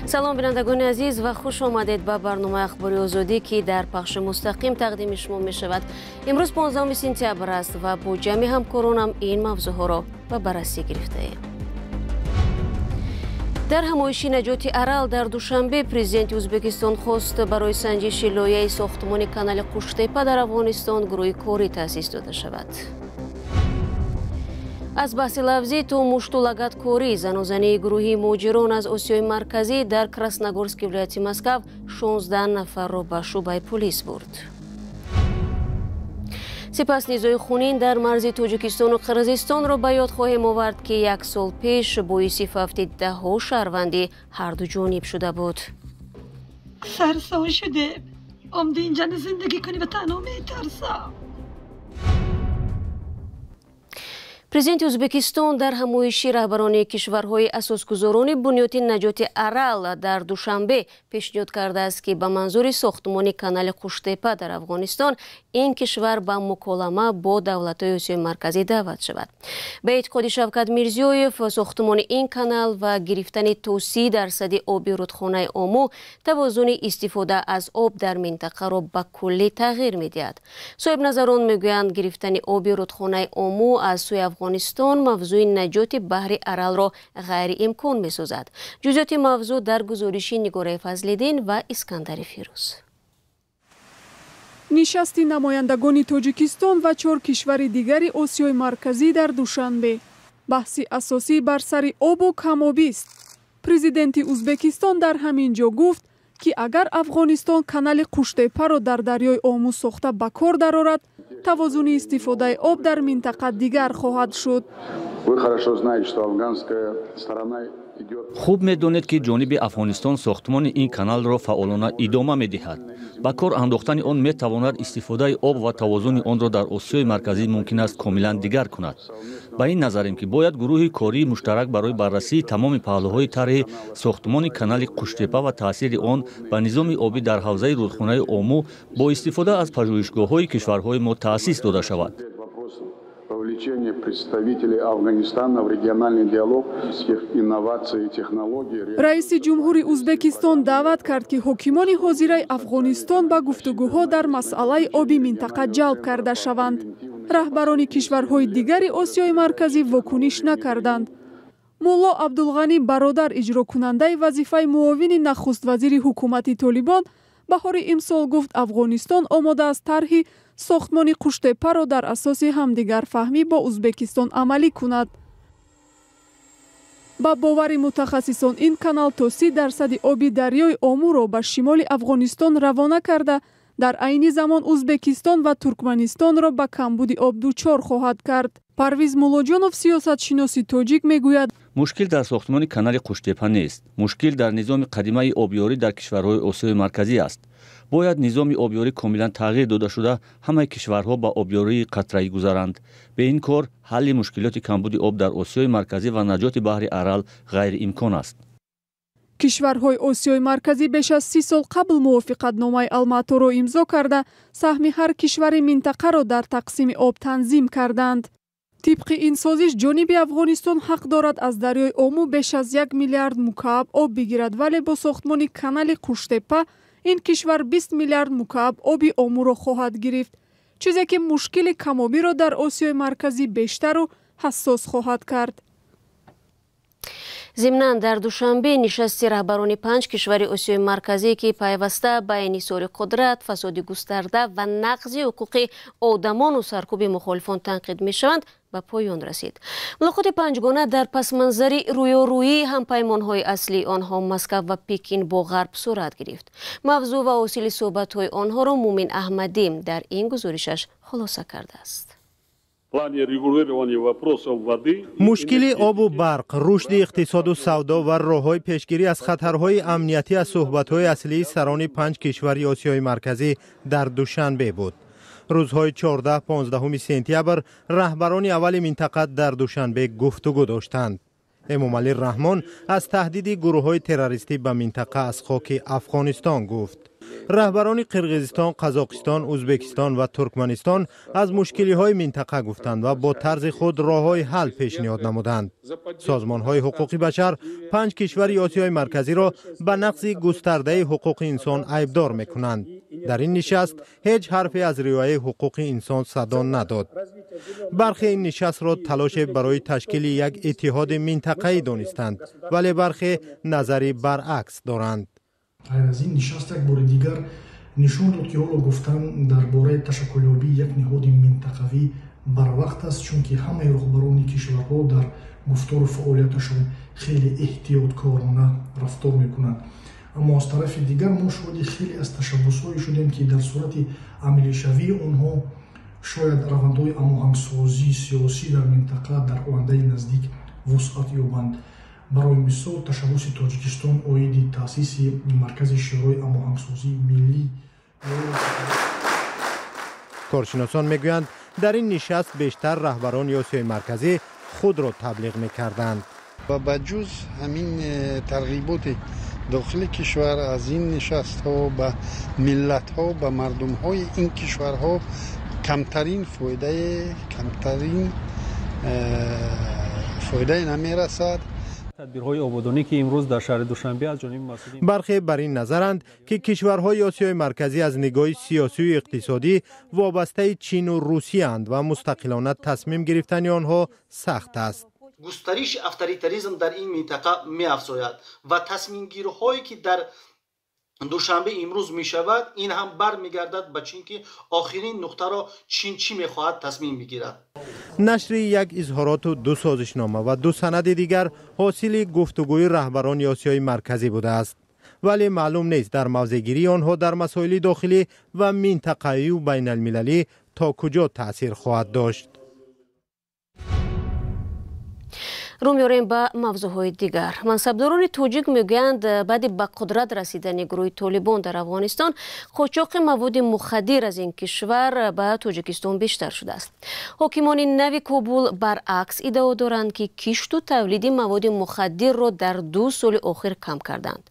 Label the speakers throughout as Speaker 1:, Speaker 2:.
Speaker 1: Салом, бинандагони азиз, ва хуш омадед ба барномаи Ахбори Озодӣ, ки дар пахши мустақим тақдими шумо мешавад. Имрӯз 15 сентябр аст ва бо ҷамъи ҳамкоронам ин мавзӯъҳоро ба баррасӣ гирифтаем. Дар ҳамоиши наҷоти Арал дар Душанбе президенти Ӯзбекистон хост, барои санҷиши лоиҳаи сохтмони канали Қуштепа дар Афғонистон гурӯҳи корӣ таъсис дода шавад. Аз баҳси лафзӣ то мушту лагаткорӣ, занозании гурӯҳи муҳоҷирон аз Осиёи Марказӣ дар Красногорски вилояти Москав 16 нафарро ба шӯъбаи полис бурд. Сипас низои хунин дар марзи Тоҷикистону Қирғизистонро ба ёд хоҳем овард, ки як сол пеш боиси фавти даҳҳо шаҳрванди ҳарду ҷониб шуда буд.
Speaker 2: Сарсон шудем, омди инҷа зиндагӣ кунӣ, ба танҳо метарсам.
Speaker 1: Президенти Ӯзбекистон дар ҳамоиши раҳбарони кишварҳои асосгузорони бунёди наҷоти Арал дар Душанбе пешниҳод кардааст, ки ба манзури сохтмони канали Қуштепа дар Афғонистон ин кишвар ба муколама бо давлатҳои Осиёи Марказӣ даъват шавад. Ба эътиқоди Шавкат Мирзиёев, сохтмони ин канал ва гирифтани то 30% оби рудхонаи Ому тавозуни истифода аз об дар минтақаро ба куллӣ тағйир медиҳад. Соҳибназарон мегӯянд, гирифтани оби рудхонаи Ому аз сӯи Афғонистон мавзӯи наҷоти баҳри Аралро ғайриимкон месозад. Ҷузъиёти мавзӯъ дар гузориши Нигораи Фазлиддин ва Искандари Фирӯз.
Speaker 3: Нишасти намояндагони Тоҷикистон ва чор кишвари дигари Осиёи Марказӣ дар Душанбе. Баҳси асосӣ бар сари обу камобист. Президенти Ӯзбекистон дар ҳамин ҷо гуфт, ки агар Афғонистон канали Қуштепаро дар дарёи Ому сохта ба кор дарорад, тавозуни истифодаи об дар минтақа дигар хоҳад шуд.
Speaker 4: Хуб медонед, ки ҷониби Афғонистон сохтмони ин каналро фаъолона идома медиҳад. Ба кор андохтани он метавонад истифодаи об ва тавозуни онро дар Осиёи Марказӣ мумкин аст комилан дигар кунад. Ба ин назарем, ки бояд гурӯҳи кории муштарак барои баррасии тамоми паҳлӯҳои тарҳи сохтмони канали Қуштепа ва таъсири он ба низоми обӣ дар ҳавзаи рудхонаи Ому бо истифода аз пажӯҳишгоҳҳои кишварҳои мо таъсис дода шавад.
Speaker 5: Вовлечение представителей Афганистана в региональный диалог инноваций и технологий.
Speaker 3: Раиси ҷумҳури Ӯзбекистон даъват кард, ки ҳокимони ҳозираи Афғонистон ба гуфтугӯҳо дар масъалаи оби минтақа ҷалб карда шаванд. Раҳбарони кишварҳои дигари Осиёи Марказӣ вокуниш накарданд. Мулло Абдулғанӣ Бародар, иҷрокунандаи вазифаи муовини нахуствазири ҳукумати Толибон, баҳори имсол гуфт, Афғонистон омода аст тарҳи сохтмони Қуштепаро дар асоси ҳамдигарфаҳмӣ бо Ӯзбекистон амалӣ кунад. Ба бовари мутахассисон, ин канал то 30% оби дарёи Омуро ба шимоли Афғонистон равона карда, дар айни замон Ӯзбекистон ва Туркманистонро ба камбуди об дучор хоҳад кард. Парвиз Муллоҷонов, сиёсатшиноси тоҷик, мегӯяд:
Speaker 4: мушкил дар сохтмони канали Қуштепа нест. Мушкил дар низоми қадимаи обёрӣ дар кишварҳои Осиёи Марказӣ аст. Бояд низоми обёрӣ комилан тағйир дода шуда, ҳамаи кишварҳо ба обёрии қатраӣ гузаранд. Бе ин кор ҳалли мушкилоти камбуди об дар Осиёи Марказӣ ва наҷоти баҳри Арал ғайриимкон аст.
Speaker 3: Кишварҳои Осиёи Марказӣ беш аз 30 сол қабл мувофиқатномаи Алматоро имзо карда, саҳми ҳар кишвари минтақаро дар тақсими об танзим карданд. Тибқи ин созиш, ҷониби Афғонистон ҳақ дорад аз дарёи Ому беш аз 1 миллиард мукааб об бигирад, вале бо сохтмони канали Қуштепа ин кишвар 20 миллиард мукааб оби Омуро хоҳад гирифт, чизе ки мушкили камобиро дар Осиёи Марказӣ бештару ҳассос хоҳад кард.
Speaker 1: Зимнан, дар Душанбе нишасти раҳбарони панҷ кишвари Осиёи Марказӣ, ки пайваста ба инҳисори қудрат, фасоди густарда ва нақзи ҳуқуқи одамону саркӯби мухолифон танқид мешаванд, ба поён расид. Мулоқоти панҷгона дар пасманзари рӯёрӯии ҳампаймонҳои аслии онҳо, Москав ва Пекин, бо ғарб сурат гирифт. Мавзӯъ ва ҳосили суҳбатҳои онҳоро Мумин Аҳмадӣ дар ин гузоришаш хулоса кардааст.
Speaker 6: Мушкили обу барқ, рушди иқтисоду савдо ва роҳҳои пешгирӣ аз хатарҳои амниятӣ аз суҳбатҳои аслии сарони панҷ кишвари Осиёи Марказӣ дар Душанбе буд. Рӯзҳои 14-15 сентябр раҳбарони аввали минтақа дар Душанбе гуфтугӯ доштанд. Эмомалӣ Раҳмон аз таҳдиди гурӯҳҳои террористӣ ба минтақа аз хоки Афғонистон гуфт. Раҳбарони Қирғизистон, Қазоқистон, Ӯзбекистон ва Туркманистон аз мушкилиҳои минтақа гуфтанд ва бо тарзи худ роҳҳои ҳал пешниҳод намуданд. Созмонҳои ҳуқуқи башар панҷ кишвари Осиёи Марказиро ба нақзи густардаи ҳуқуқи инсон айбдор мекунанд. Дар ин нишаст ҳеҷ ҳарфе аз риояи ҳуқуқи инсон садо надод. Бархе ин нишастро талоше барои ташкили як иттиҳоди минтақаӣ донистанд, вале бархе назари баръакс доранд.
Speaker 7: Ғайр аз ин, нишаст як бори дигар нишон дод, ки ҳоло гуфтан дар бораи ташаккулёбии як ниҳоди минтақавӣ барвақт аст, чунки ҳамаи роҳбарони кишварҳо дар гуфтору фаъолияташон хеле эҳтиёткорона рафтор мекунанд. Аммо аз тарафи дигар мо шоҳиди хеле аз ташаббусҳое шудем, ки дар сурати амалишавии онҳо шояд равандҳои ҳамоҳангсозии сиёсӣ дар минтақа дар ояндаи наздик вусъат ёбанд. Барои мисол, ташаббуси Тоҷикистон оиди таъсиси Маркази Шӯрои ҳамоҳангсозии миллӣ.
Speaker 6: Коршиносон мегӯянд, дар ин нишаст бештар раҳбарони Осиёи Марказӣ худро таблиғ мекарданд.
Speaker 8: Ва ба ҷуз ҳамин тарғиботи дохили кишвар аз ин нишастҳо ба миллатҳо, ба мардумҳои ин кишварҳо камтарин фоидае, камтарин фоидае намерасад.
Speaker 9: Тадбирҳои ободонӣ, ки имрӯз дар шаҳри Душанбе аз ҷониби масъулин.
Speaker 6: Бархе бар ин назаранд, ки кишварҳои Осиёи Марказӣ аз нигоҳи сиёсию иқтисодӣ вобастаи Чину Русияанд ва мустақилона тасмим гирифтани онҳо сахт аст.
Speaker 10: Густариши авторитаризм дар ин минтақа меафзояд ва тасмимгирҳое, ки дар Душанбе имрӯз мешавад, ин ҳам бармегардад ба Чин, ки охирин нуқтаро Чин чӣ мехоҳад тасмим бигирад.
Speaker 6: Нашри як изҳороту ду созишнома ва ду санади дигар ҳосили гуфтугӯи раҳбарони Осиёи Марказӣ будааст, вале маълум нест, дар мавзеъгирии онҳо дар масоили дохилӣ ва минтақавию байналмилалӣ то куҷо таъсир хоҳад дошт.
Speaker 1: Рӯ меорем ба мавзӯъҳои дигар. Мансабдорони тоҷик мегӯянд, баъди ба қудрат расидани гурӯҳи Толибон дар Афғонистон қочоқи маводи мухаддир аз ин кишвар ба Тоҷикистон бештар шудааст. Ҳокимони нави Кобул баръакс иддао доранд, ки кишту тавлиди маводи мухаддирро дар 2 соли охир кам карданд.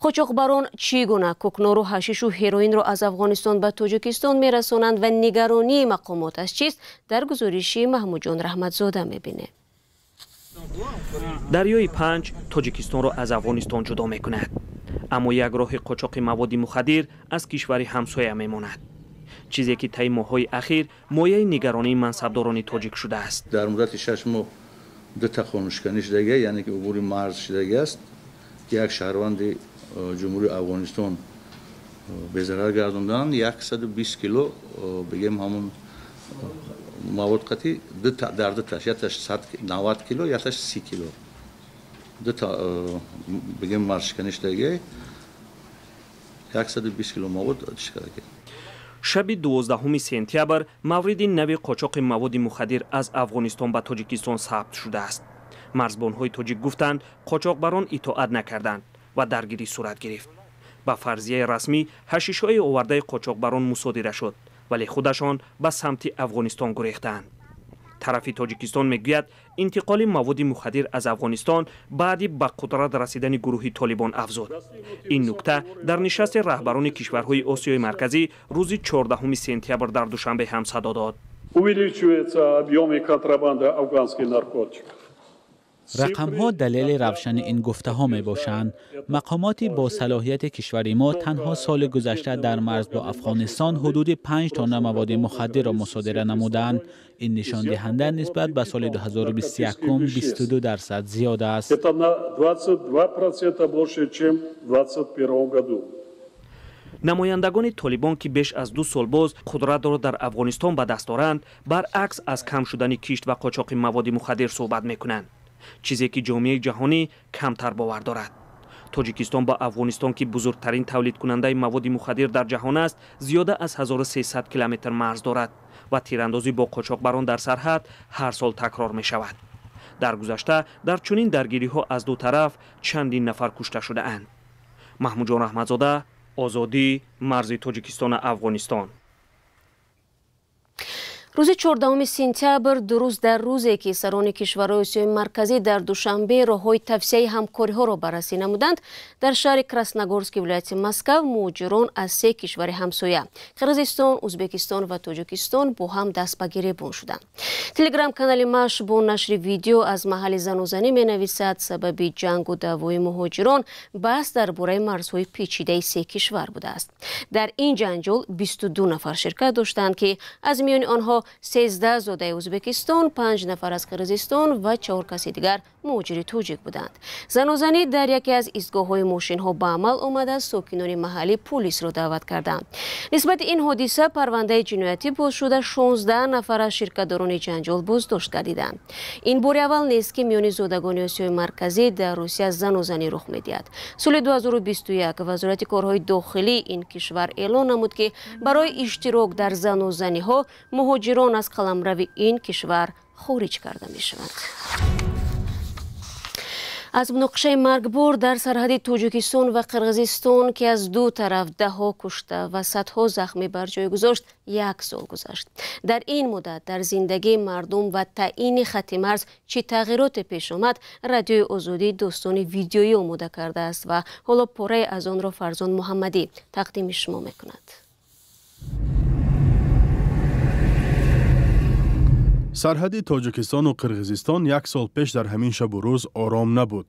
Speaker 1: Қочоқбарон чӣ гуна кӯкнору ҳашишу ҳероинро аз Афғонистон ба Тоҷикистон мерасонанд ва нигаронии мақомот аз чист, дар гузориши Маҳмудҷон Раҳматзода мебинем.
Speaker 11: Дарёи Панҷ Тоҷикистонро аз Афғонистон ҷудо мекунад, аммо як роҳи қочоқи маводи мухаддир аз кишвари ҳамсоя мемонад, чизе ки таи моҳҳои ахир мояи нигаронии мансабдорони тоҷик шудааст.
Speaker 12: Дар муддати 6 моҳ дута қонуншиканӣ шудагия, яъне ки убури марз шудагиаст, ки як шаҳрванди Ҷумҳурии Афғонистон безарар гардонданд, 120 кило бигем ҳамун мавод қатӣ дар дуташ, якташ 90 кило, якташ 30 кило, дута бигем марзшиканӣ шудагия, 120 кило мавод шикадаги.
Speaker 11: Шаби 12 сентябр мавриди нави қочоқи маводи мухаддир аз Афғонистон ба Тоҷикистон сабт шудааст. Марзбонҳои тоҷик гуфтанд, қочоқбарон итоат накарданд ва даргирӣ сурат гирифт. Ба фарзияи расмӣ, ҳашишҳои овардаи қочоқбарон мусодира шуд, вале худашон ба самти Афғонистон гурехтаанд. Тарафи Тоҷикистон мегӯяд, интиқоли маводи мухаддир аз Афғонистон баъди ба қудрат расидани гурӯҳи Толибон афзуд. Ин нукта дар нишасти раҳбарони кишварҳои Осиёи Марказӣ рӯзи 14 сентябр дар Душанбе ҳам садо дод.
Speaker 5: Увеличивается объемы контрабанды афганских наркотиков.
Speaker 13: Рақамҳо далели равшани ин гуфтаҳо мебошанд. Мақомоти босалоҳияти кишвари мо танҳо соли гузашта дар марз бо Афғонистон ҳудуди 5 тонна маводи мухаддирро мусодира намуданд. Ин нишондиҳанда нисбат ба соли 2021 22% зиёд аст.
Speaker 5: Это на 22% больше, чем в 2021 году.
Speaker 11: Намояндагони Толибон, ки беш аз 2 сол боз қудратро дар Афғонистон ба даст доранд, баръакс аз кам шудани кишт ва қочоқи маводи мухаддир суҳбат мекунанд, чизе ки ҷомеаи ҷаҳонӣ камтар бовар дорад. Тоҷикистон ба Афғонистон, ки бузургтарин тавлидкунандаи маводи мухаддир дар ҷаҳон аст, зиёда аз 1300 километр марз дорад ва тирандозӣ бо қочоқбарон дар сарҳад ҳар сол такрор мешавад. Дар гузашта дар чунин даргириҳо аз ду тараф чандин нафар кушта шудаанд. Маҳмудҷон Раҳматзода, Озодӣ, марзи Тоҷикистону Афғонистон.
Speaker 1: Рӯзи 14 сентябр, дуруст дар рӯзе ки сарони кишварҳои Осиёи Марказӣ дар Душанбе роҳҳои тавсияи ҳамкориҳоро баррасӣ намуданд, дар шаҳри Красногорски вилояти Москва муҳоҷирон аз се кишвари ҳамсоя Қирғизистон, Ӯзбекистон ва Тоҷикистон бо ҳам даст ба гиребон шуданд. Телеграм-канали Маш бо нашри видео аз маҳалли занозанӣ менависад, сабаби ҷангу даъвои муҳоҷирон баҳс дар бораи марзҳои печидаи се кишвар будааст. Дар ин ҷанҷол 22 нафар ширкат доштанд, ки аз миёни онҳо 13 зодаи Ӯзбекистон, 5 нафар аз Қирғизистон ва 4 каси дигар муҳоҷири тоҷик буданд. Занозанӣ дар яке аз истгоҳҳои мошинҳо ба амал омада, сокинони маҳаллӣ полисро даъват карданд. Нисбати ин ҳодиса парвандаи ҷиноятӣ боз шуда, 16 нафар аз ширкатдорони ҷанҷол боздошт гардиданд. Ин бори аввал нест, ки миёни зодагони Осиёи Марказӣ дар Русия занозанӣ рух медиҳад. Соли 2021 Вазорати корҳои дохилии ин кишвар эълон намуд, ки барои иштирок дар занозаниҳо муҳоҷирон аз қаламрави ин кишвар хориҷ карда мешаванд. Аз муноқишаи маргбор дар сарҳади Тоҷикистон ва Қирғизистон, ки аз ду тараф даҳҳо кушта ва садҳо захмӣ бар ҷой гузошт, як сол гузашт. Дар ин муддат дар зиндагии мардум ва таъини хатти марз чӣ тағйироте пеш омад, Радиои Озодӣ достони видеоӣ омода кардааст ва ҳоло порае аз онро Фарзон Муҳаммадӣ тақдими шумо мекунад.
Speaker 14: Сарҳади Тоҷикистону Қирғизистон як сол пеш дар ҳамин шабу рӯз ором набуд.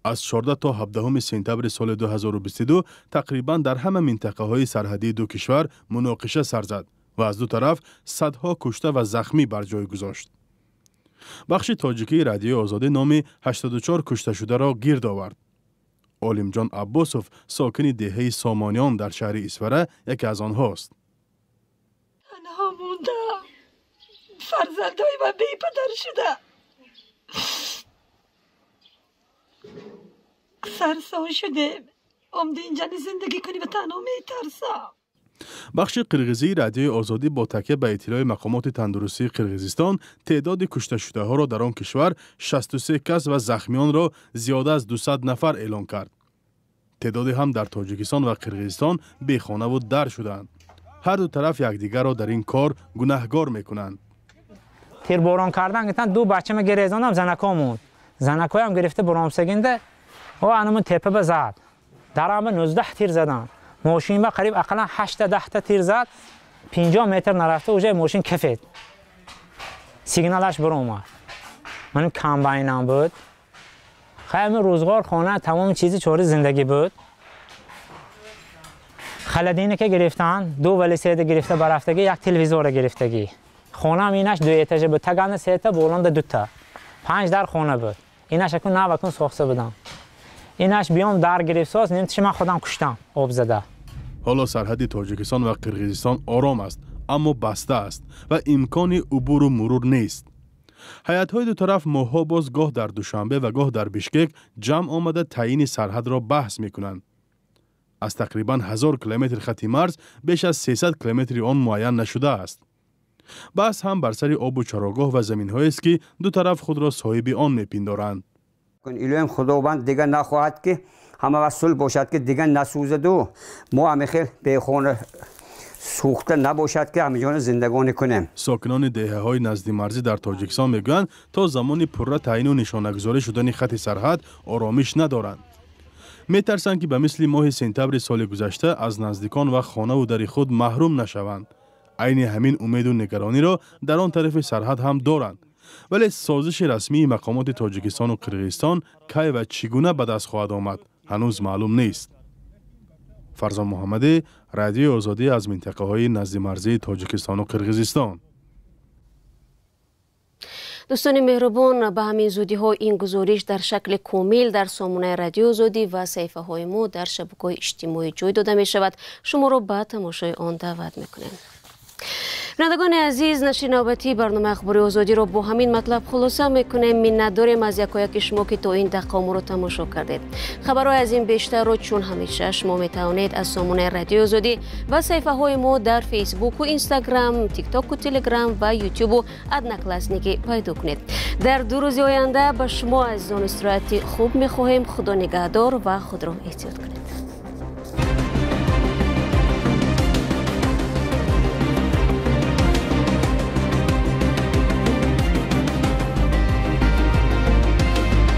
Speaker 14: Аз 14 то 17 сентябри соли 2022 тақрибан дар ҳама минтақаҳои сарҳадии ду кишвар муноқиша сар зад ва аз ду тараф садҳо кушта ва захмӣ бар ҷой гузошт. Бахши тоҷикии Радиои Озодӣ номи 84 кушташударо гирд овард. Олимҷон Аббосов, сокини деҳаи Сомониён дар шаҳри Исфара, яке аз онҳост.
Speaker 2: Танҳо мондам. Фарзандои ман бепадар шуда. Сарсон шудем. Омди инҷа зиндагӣ кунӣ ва танҳо метарсам.
Speaker 14: Бахши қирғизии Радиои Озодӣ бо такя ба иттилои мақомоти тандурустии Қирғизистон теъдоди кушташудаҳоро дар он кишвар 63 кас ва захмиёнро зиёда аз 200 нафар эълон кард. Теъдоде ҳам дар Тоҷикистон ва Қирғизистон бехонаву дар шуданд. Ҳар ду тараф якдигарро дар ин кор гунаҳгор мекунанд.
Speaker 15: Тирборон кардан гуфтан, ду бачама гирезонам, занако монд. Занакоям гирифта буромсагинда, о анамун тепа ба зад. Дарама 19 тир задан. Мошин ба қариб ақаллан 8-10 та тир зад. 50 метр нарафта уже мошин кафед. Сигналаш буромад. Маним комбайнам буд. Хайми рӯзгор хона тамоми чизи чори зиндагӣ буд. Халадиника гирифтан, ду велосипед гирифта барафтагӣ, як телевизора гирифтагӣ. Хонаам инаш ду этажа буд, таганда сета, болонда дута. 5 дар хона буд. Инаш акун навакун сохта будам. Инаш биём дар гирифтсоз, нимтиши ман худам куштам, об зада.
Speaker 14: Ҳоло сарҳади Тоҷикистон ва Қирғизистон ором аст, аммо баста аст ва имкони убуру мурур нест. Ҳайатҳои ду тараф моҳҳо боз гоҳ дар Душанбе ва гоҳ дар Бишкек ҷамъ омада таъини сарҳадро баҳс мекунанд. Аз тақрибан 1000 километр хати марз беш аз 300 километри он муайян нашудааст. Баҳс ҳам бар сари обу чарогоҳ ва заминҳоест, ки ду тараф худро соҳиби он мепиндоранд.
Speaker 16: Илоҳим Худованд дигар нахоҳад, ки ҳама вақт сулҳ бошад, ки дигар насӯзаду мо ҳамин бехона сӯхта набошад, ки ҳамиҷона зиндагонӣ кунем.
Speaker 14: Сокинони деҳаҳои наздимарзӣ дар Тоҷикистон мегӯянд, то замони пурра таъину нишонагузорӣ шудани хати сарҳад оромиш надоранд. Метарсанд, ки ба мисли моҳи сентябри соли гузашта аз наздикон ва хонаву дари худ маҳрум нашаванд. Айни ҳамин умеду нигарониро дар он тарафи сарҳад ҳам доранд. Вале созиши расмии мақомоти Тоҷикистону Қирғизистон кай ва чӣ гуна ба даст хоҳад омад, ҳанӯз маълум нест. Фарзон Муҳаммадӣ, Радиои Озодӣ аз минтақаҳои наздимарзии Тоҷикистону Қирғизистон.
Speaker 1: Дӯстони меҳрубон, ба ҳамин зудиҳо ин гузориш дар шакли комил дар сомонаи Радиои Озодӣ ва саҳифаҳои мо дар шабакаҳои иҷтимоӣ ҷой дода мешавад. Шуморо ба тамошои он даъват мекунем. Бинандагони азиз, нашри навбатии барномаи Ахбори Озодиро бо ҳамин матлаб хулоса мекунем. Миннатдорем аз якояки шумо, ки то ин дақиқа моро тамошо кардед. Хабарҳои аз ин бештарро чун ҳамеша шумо метавонед аз сомонаи Радиои Озодӣ ва саҳифаҳои мо дар Фейсбуку, Инстаграм, Тиктоку, Телеграм ва Ютубу Одноклассники пайдо кунед. Дар ду рӯзи оянда ба шумо азизон истироҳати хуб мехоҳем. Худо нигаҳдор ва худро эҳтиёт кунед.